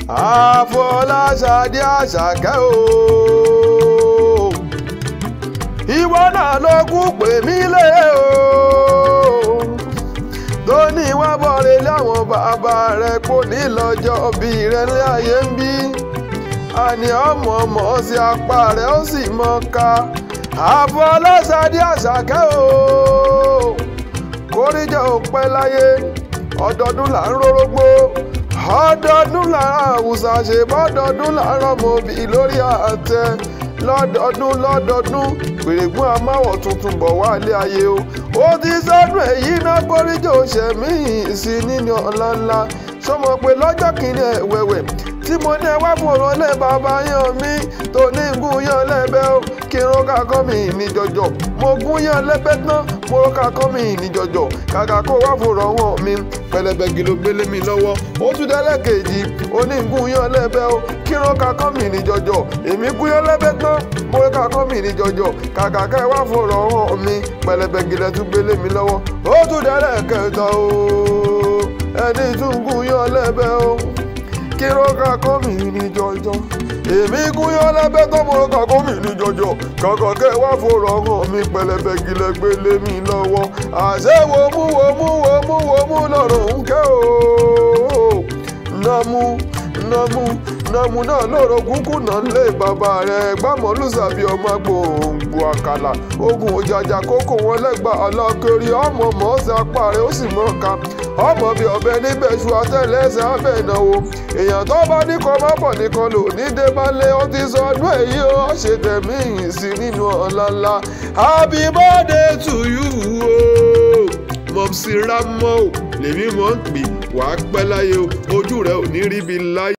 Àfọláṣadé Àṣàkẹ́ o, ìwọ náà ló kú pè mí lé o, tó ní wá bọ̀rẹ̀ láwọn bàbá rẹ̀ kò ní lọ́jọ́ bí rẹ̀ ní ayé ń bí. Àní ọmọ ọmọ sí apá rẹ̀ ó sì mọ ká. Àfọláṣadé Àṣàkẹ́ o, kórìjọ ò pẹ́ láyé, ọdọọdún là ń rórógbó, ọdọọdún là ń àwùsà ṣe, bọ́dọọdún là ń rọmọ òbí lórí àtẹ. Lọ́dọọdún lọ́dọọdún pèrègùn amáwọ̀ tuntun bọ̀ wá ilé ayé o. Ó ti sọ́dún èyí náà kórìjọ ṣẹ̀mí sí nínú ọ̀la ńlá. Sọmọ pé lọ́jọ́ kìíní ẹ̀wẹ̀wẹ̀ tí mo ní ẹ wá fòrò lé bàbá yan mi tó ní gún yan lẹ́bẹ̀ o, kí n roka kọ́ mi ní jọjọ. Mo gún yan lẹ́bẹ̀ tán, mo roka kọ́ mi ní jọjọ. Kàkà kó wá fòrò wọn mi pẹlẹbẹgì ló gbélé mi lọ́wọ́. Ó tún dẹ́lẹ̀ kejì, ó ní gún yan lẹ́bẹ̀ o, kí n roka kọ́ mi ní jọjọ. Èmi gún yan lẹ́bẹ̀ tán, mo roka kọ́ mi ní jọjọ. Kàkà kẹ́ wá fòrò wọn mi pẹlẹbẹgì lẹ tún gbélé mi lọ́wọ́. Ó tún dẹ́lẹ̀ kẹta o, ẹni tún gún yan lẹ́bẹ̀ o, kí roka kọ́ mi ní jọjọ. Èmi gún yan lẹ́bẹ̀ tó mo roka kọ́ mi ní jọjọ. Kàkà kẹ́ wá fòrò hàn mi pẹlẹbẹ gilẹ̀ gbélé mi lọ́wọ́. Àṣẹ wo mú wo mú wo mú wo mú lọ́rùn ń kẹ́ o. Nàmú nàmú nàmú náà lọ́rọ̀ kúkú náà lé bàbá rẹ̀ gbàmọ́lùsàbí ọmọ gbòǹgbò àkàlà. Ogun òjàjà kókó wọn lẹ́gbàá alákèrè ọmọ mọ́ sí apá rẹ̀ ó sì mọ́ ká. Ọmọ bíi ọbẹ̀ níbẹ̀ ṣu àtẹlẹsẹ̀ abẹ́ ìnáwó. Èèyàn tó bá ní kọ́ má bọ̀ nìkan lò ní débálé. Ó ti sọ ọdún èyí ó ṣe tẹ̀mí sí nínú ọ̀la ńlá. Happy birthday to you o. Mọ̀mísí Rámọ́ o, lèmi mọ̀ ń pè wàá pẹ́ láyé o, ojú rẹ̀ ò ní ríbi láyé.